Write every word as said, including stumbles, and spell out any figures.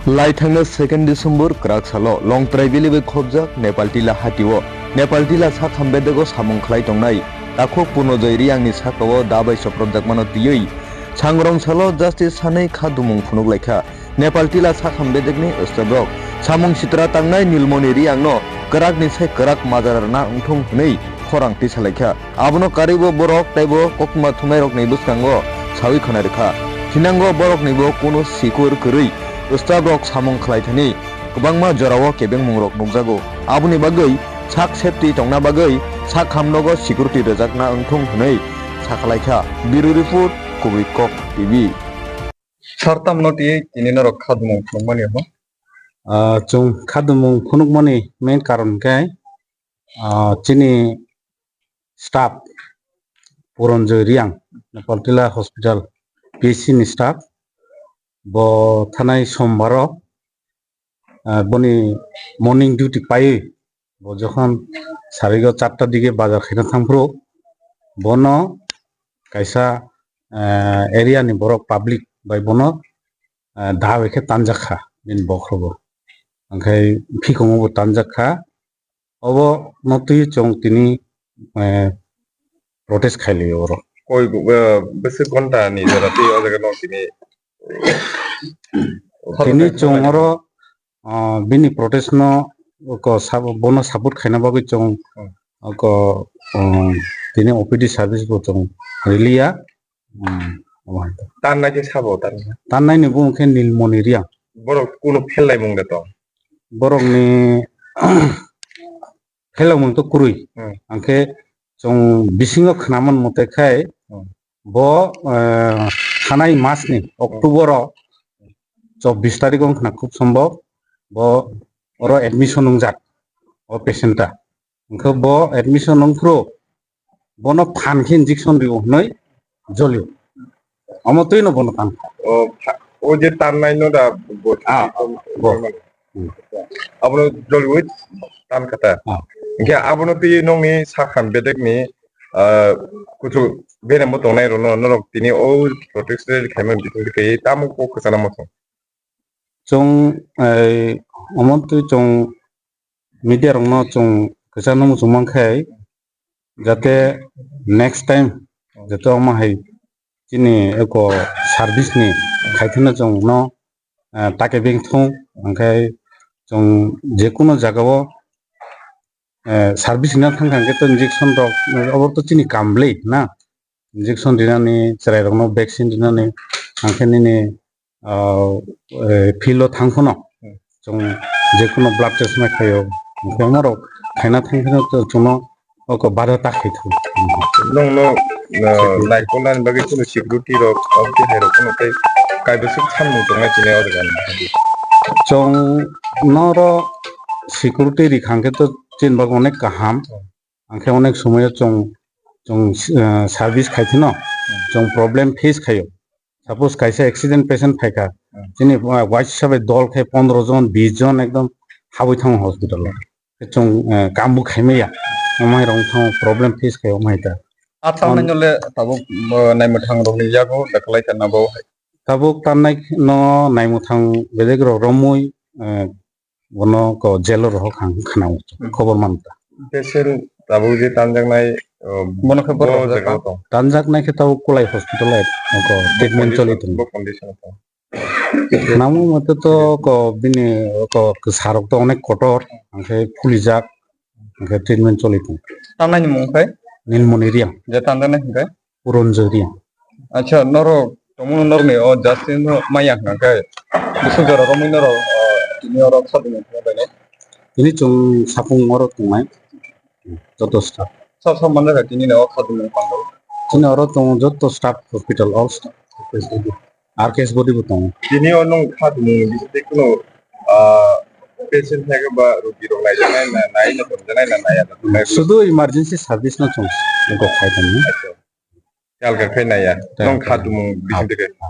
Laithangna second December kwrak salo Longtrai Valley bai khobjak Nepal Tila hatio Nepal Tila sakham bedego samung khlai tongnai takhuk Purnojoy Reangni sakao da bai soprobjakmano twiwi sangrong salo justice sanwi kha dumung phunuk laikha. Nepal Tila sakham bedekni staff rok samung sitra tangnai Nilmoni Reangno kwrakni sai kwrak majra rwna wngthung hwnwi khorang tisa laikha. Abono karwibo borok teibo koktwma thumnairokni bwskango sawi khwnai rwkha. Thinango boroknibo kunu sikur kwrwi staff rok samung khlaithani kwbangma jorao kebengmungrok nukjago. Aboni bagwi sak safety tongna bagwi sak hamnogo security rwjakna wngthung hwnwi sakalaikha. Bureau Report, Kubui Kok T V. Sir, tamno twi tini norok khadumung phunukmani ho? Ah, chwng khadumung phunukmani main karon khe, ah, chini staff Puranjoy Reang, Nepal Tila Hospital P H C ni staff, bo thanai sombaro, ah, boni morning duty paiwi bo jokhon sarigo charta dige bazar khaina thangphuru, bono kaisa, ah, area ni borok public bai bono, ah, da bai khe tanjak kha bini bokhrogo. Hwnkhe phikongo bo tanjak kha. Obo no twi chwng tini, eh, protest khai laio oro. Koi, eh, bwswk ghonta ni jora twi o jaga no tini tini chwng oro, ah, bini protest no ko sab-, bono support khaina bagwi chwng Hmm. ko, um, tini O P D service bo chwng riliya. Hmm, omo hai to. Tan nai khe sabo tan. Tan nai ni bumung khe Nilmoni Reang. Borok kuno phelai mung de tong. Borok ni phelai mung to kwrwi. Hmm. Angkhe chwng bisingo khnaman mote khai Hmm. bo, eh, thanai mas ni October o chobbish tarikh wng khna khub sombok bo oro admission wngjak o patient ta. Hwnkhe bo admission wngphuru bono phan khe injection rio hwnwi jolio. Omo twino bono tan kha. O pha-, o je tannai no da bo Ah, bo. Hmm. Abono joliwi tan kha ta. Ah. Hwnkhe abono twi nokni sakham bedekni, ah, kuchuk berembo tongnai rokno norok tini o protest rally khaimani bisingtwi tamo kok kwchana muchung. Chwng, eh, omo twi chwng media rokno chwng kwchangno muchung mankhe, jate next time joto omo hai chini eko service ni khaitheno chwngno, eh, take bengthung, hwnkhe chwng jekunu jagao, eh, service hwnna thang thang khe to injection rok, eh, obo to chini kam le na. Injection rinani, chwrairokno vaccine rinani, hwnkhe nini, ah, eh, field o thang phano Hmm. chwng jekunu blood test ma khaio, hwnkhe norok khaina thang phano to chwngno oko bada ta khai thu. Nongno, ah, naikolnani bagwi kunu security rok, oboni hai rok kunu tei kaibwswk sanmung tongnai tini o jaga ni. Chwng noro security rikhang khe to chini bagwi onek kaham. Hmm. Angkhe onek somoyo chwng, chwng, eh, service khai thino, Hmm. chwng problem face khaio. Suppose kaisa accident patient phaikha, Hmm. chini, eh, waisa bai dol khai pondro jon, bis jon ekdom habwi thango hospital o. Khe chwng, eh, kambu khaimaya, omai rok thango problem face khaio, omai ta. Athang On- naino le tabuk, eh, naimwthang rokni yago da khlai kha na bo hai. Tabuk tannai no naimwthang bedek rok romwi, eh, bono ko jail o rohor kha hwnwi khwnao, Hmm. khobor manka. Patient tabuk je tanjaknai, uh, Bono khe bo borok jaga rok tong. Tanjaknai khe tabuk Kulai hospital o ko treatment condition, choli tongo. Bo condition tong. Khwnamo mate to ko bini ko kwsa rok to onek kotor, hwnkhe phulijak, hwnkhe treatment choli tongo. Tangnai ni mung khe? Nilmoni Reang. Je tanjaknai hwnkhe? Puranjoy Reang. Acha, norok tongmano norokni o justice no maya hwnkha khe, bwswk jora romwi norok, o, tini oro khadumung phunukbainai? Tini chwng sapung oro tongnai, joto staff. Sab sab manjakha tini no o khadumung phango. Tini oro tongo joto staff, hospital, all staff. R K S body bo tongo. Tini o nwng khadumung bisingtwi kuno, ah, patient thaiga ba rogi rok naijaknai na, nai na tongjaknai na, naiya na tongjaknai? Sudu emergency service no chwng go khai tongo. Acha. Kal khe khai naiya. Tei, nwng tei. Khadumung bising tei khe. Ah.